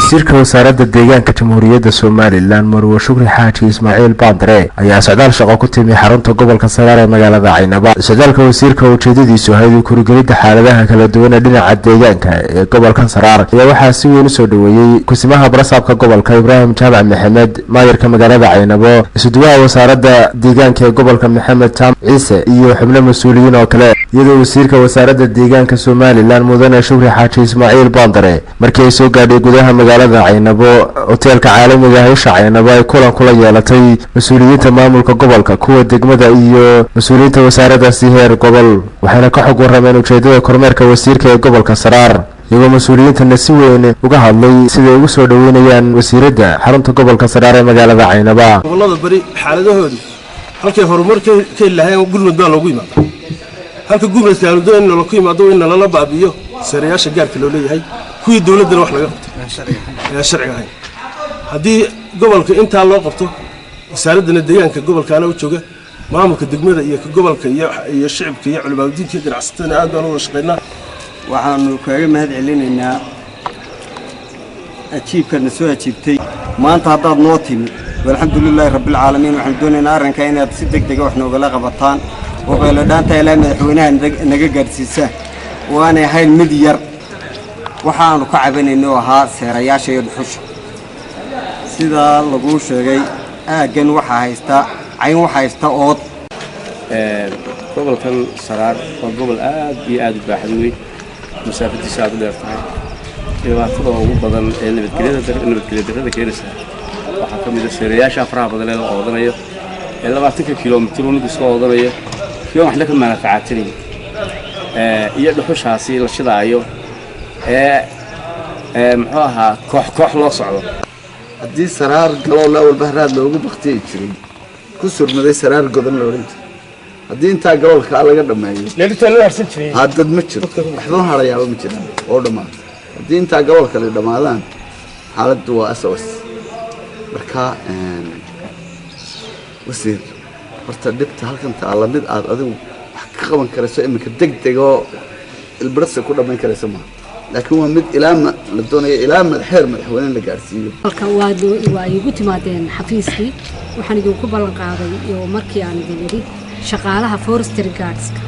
Wasiirka Wasaaradda Deegaanka Jamhuuriyadda Somaliland, Marwo Shukri Xaaji Ismaaciil Baandare, ayaa socdaal shaqo ku timi xarunta gobolka Saraar ee magaalada Caynaba. Socdaalka wasiirka, ujeedadiisu ahayd kurigelidda xaaladaha kala duwan ee dhinaca deegaanka ee gobolka Saraar, ayaa waxaa si weyn usoo dhoweeyey kusimaha barasaabka gobolka Ibraahim Jaamac Maxamed, maayarka magaalada Caynabo, isuduwaha wasaaradda deegaanka ee gobolka Maxamed Jaamac Ciise iyo xubno mas-uuliyiin oo kale. Iyadoo wasiirka wasaaradda deegaanka Somaliland, Mudane Shukri Xaaji Ismaaciil Baandare, markii ay soo gaadhay gudaha magaalada Caynabo, hoteelka caalamiga hawsha Caynabo, ay kulan kula yeelatay mas-uuliyiinta maamulka gobolka, kuwa degmada iyo mas-uuliyiinta wasaaradaasi heer gobol, waxayna ka xog warameen ujeedada kormeerka wasiirka ee gobolka Saraar, iyagoo mas-uuliyiintana si weyn uga hadlay siday ugu soo dhoweynayaan wasiiradda xarunta gobolka Saraar ee magaalada Caynaba. Gobollada bari xaaladahoodu halkay horumar ka heli lahayn, gurmud baa loogu yimaada. Halka gurmudka aanu doon in nala ku yimaado, in nalala baabi'iyo seerayaasha gaarka loo leeyahay, kuwii dowladdana wax laga qabto ayaan sharciga ahayn. Haddii gobolka intaa loo qabto, wasaaraddana deegaanka gobolkaana u jooga, maamulka degmada iyo ka gobolka iyo shicibka iyo culimaadudiinka iyo ganacsatadana aad baan u wada shaqaynaa. Waxaanu kaaga mahad celinaynaa ajiibkaadna soo ajiibtay maanta haddaad noo timi. Alxamdulilaahi rabbilcaalamiin. Waxaanu doonaynaa arrinka inaad si deg dega wax noogala qabataan oo qayladhaanta ilaa madaxweynaha naga gaadhsiisaan, oo aanay ahayn mid yar. Waxaanu ka cabanayno ahaa seerayaasha iyo dhuxusha. Sidaa laguu sheegay, aaggan waxaa haysta cayn, waxaa haysta ood. Gobolkan Saraar waa gobol aad iyo aad u baaxad weyn, masaafadiisa aad u dheer tahay. Dhibaatada ugu badan ee nabadgelyada nabadgelya darrada keenaysa waxaa ka mid a seerayaasha faraha badan ee la oodanayo, ee 20-ka kilomitir ninku iska oodanayo kiyoon waxna ka manaafacaatinayo, iyo dhuxushaasi la shidaayo ee muxuu ahaa koox koox loo socdo. Haddii Saraar galool awalba haraad loogu baktiyi jiray, ku surmaday Saraar godan la odhan jiray, haddii intaa galoolkaa laga dhammeeyo, haddad ma jiro waxba harayaaba ma jiraan oo dhammaata. Haddii intaa galoolka la dhammaadaan, xaaladdu waa SOS. Marka wasiir, horta dhibta halkan taalla mid aad adigu wax ka qaban karayso iminka deg deg oo ilbirasa ku dhammayn karaysa maaha, laakiin waa mid ilaa la doonayo ilaa madaxeer madaxweyne la gaadhsiiyo. Halka waa igu timaadeen xafiiskii. Waxaan idinku ballan qaaday oo markii aan idin idhi shaqaalaha forestry guardska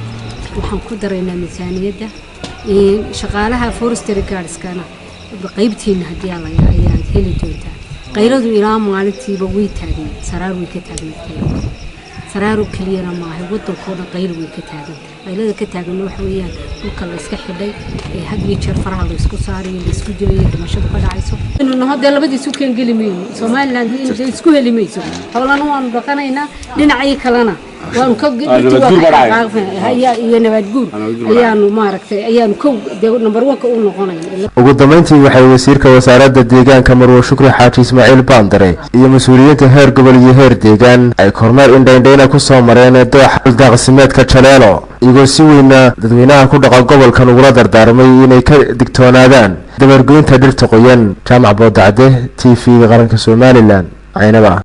waxaan ku daraynaa miisaaniyadda shaqaalaha forestry guardskana, qaybtiina haddii alla ayaad heli doontaa. Qayladu ilaa maalintiiba way taagnayd, Saraar way ka taagnayd. Qayladu Saraaro keliyana maaha, wadankoo dhan qayl way ka taagantahay. Qaylada ka taaganna waxa weeyaan dhulka la iska xidhay ee had iyo jeer faraha la isku saarayo, la isku dilayo, dhimashadu ka dhacayso. Naho dee labadiisu keen geli mayno Somaliland, dee isku heli mayso. Xoolana waanu dhaqanaynaa, dhinacii kalena waanu ka iyo nabaad guur ayaanu maaragtay ayaanu kow dee number one-ka u noqonayna. Ugu dambeyntii waxay wasiirka wasaaradda deegaanka, Marwo Shukri Xaaji Ismaaciil Baandare, iyo mas-uuliyiinta heer gobol iyo heer deegaan ay kormeer indhaindhayna ku soo mareen dooxa daaqsimeedka Jaleelo, iyagoo si weyna dadweynaha ku dhaqan gobolkan ugula dardaarmay inay ka digtoonaadaan dabargoynta dhirta qoyan. Jaamac Boodacde, TV-ga Qaranka Somaliland, Caynaba.